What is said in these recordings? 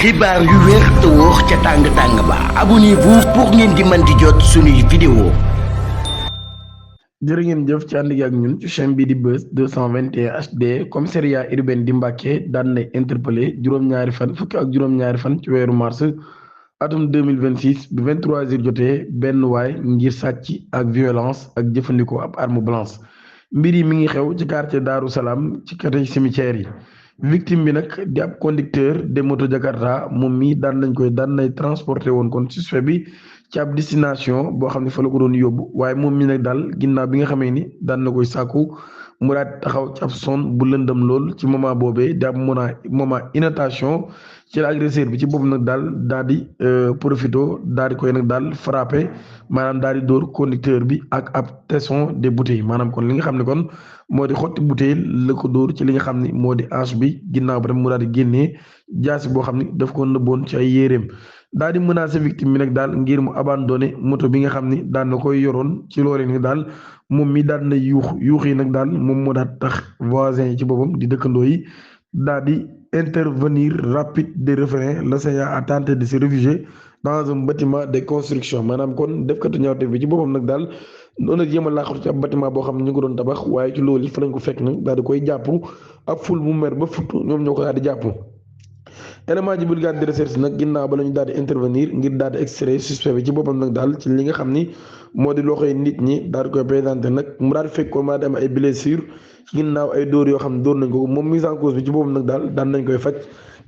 xibaar yu wér te wóor ca tàng-tàng ba abonnez-vous pour ngeen di mën di jot suñuy vidéo. jërë ngeen jëf ci ànd gi ak ñun ci chaîne bi di Buzz 221 HD commissariat urbain di Mbacké daan na interpellé juróom-ñaari fan fukki ak juróom-ñaari fan ci weeru mars atum 2026 bi 23h jotee benn waay ngir sàcc ak violence ak jëfandikoo ab arme blanche mbir yi mi ngi xew ci quartier Daaru Salaam ci côté cimetière yi. victime bi nag di ab conducteur de moto Jakarta moom mi daan nay transporté woon kon suspect bi ci ab destination boo xam ne fa la ko doon yóbbu waaye moom mi nag daal ginnaaw bi nga xamee ni daan na koy sàkku mu daal taxaw ci ab zone bu lëndëm lool ci moment boobee di ab moment inattention ci la agresseur bi ci bopp nag daal di profito daal di koy nag daal frappé maanaam daal di dóor conducteur bi ak ab tesson des bouteilles maanaam kon li nga xam ne kon moo di xotti bouteille la ko dóor ci li nga xam ne moo di hanche bi ginnaaw ba tam mu daal di génnee jaasi boo xam ne daf ko nëbboon ci ay yéreem daal di menacer victime bi nag daal ngir mu abandonné moto bi nga xam ni daan na koy yoroon ci loolee nag daal moom mi daal na yuux yi nag daal moom moo daal tax voisin yi ci boppam di dëkkandoo yi daal di intervenir rapide de refrain l'assaillant a tenté de se réfugier dans un bâtiment de construction maanaam kon defkatu ñaawteef bi ci boppam nag daal noonu la jéem a laaxatu ci ab bâtiment boo xam ne ñu ngi doon tabax waaye ci loolu fa lañ ko fekk nag daal di koy jàpp ab ful mu mer ba futt ñoom ñoo ko daal di jàpp. élément ji brigade de recherche nag ginnaaw ba la ñu daal di intervenir ngir daal di extraire suspect bi ci boppam nag daal ci li nga xam ni moo di loxoy nit ñi daal di koy présenté nag mu daal di fekk ko maa di am ay blessure ginnaaw ay dóor yoo xam ne dóor nañ ko moom mise en cause bi ci boppam nag daal daan nañ koy faj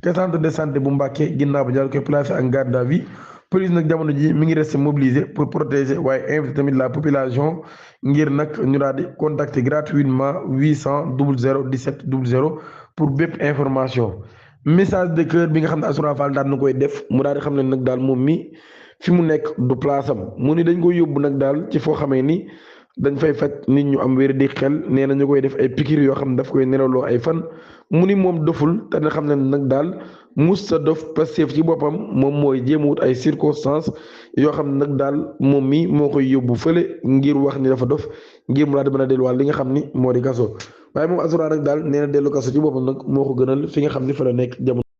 te centre de santé bu Mbacké ginnaaw ba daal di koy placé en garde à vue police nag jamono ji mi ngi resté mobilisé pour protéger waaye invité tamit la population ngir nag ñu daal di contacter gratuitement 800 00 17 00 pour bépp information. message de cœur bi nga xam ne Assoura Fall daal na koy def mu daal di xam ne nag daal moom mi fi mu nekk du place am mu ni dañ koy yóbbu nag daal ci foo xamee ni dañ fay faj nit ñu am wér di xel nee na ñu koy def ay piqûre yoo xam ne daf koy nelawloo ay fan mu ni moom doful te nga xam ne nag daal mus sa dof Pastef ci boppam moom mooy jéem a wut ay circonstances yoo xam ne nag daal moom mi moo koy yóbbu fële ngir wax ni dafa dof ngir mu daal di mën a delluwaat li nga xam ni moo di kaso waaye moom Assoura nag daal nee na dellu kaso ci boppam nag moo ko gënal fi nga xam ni fa la nekk jamono.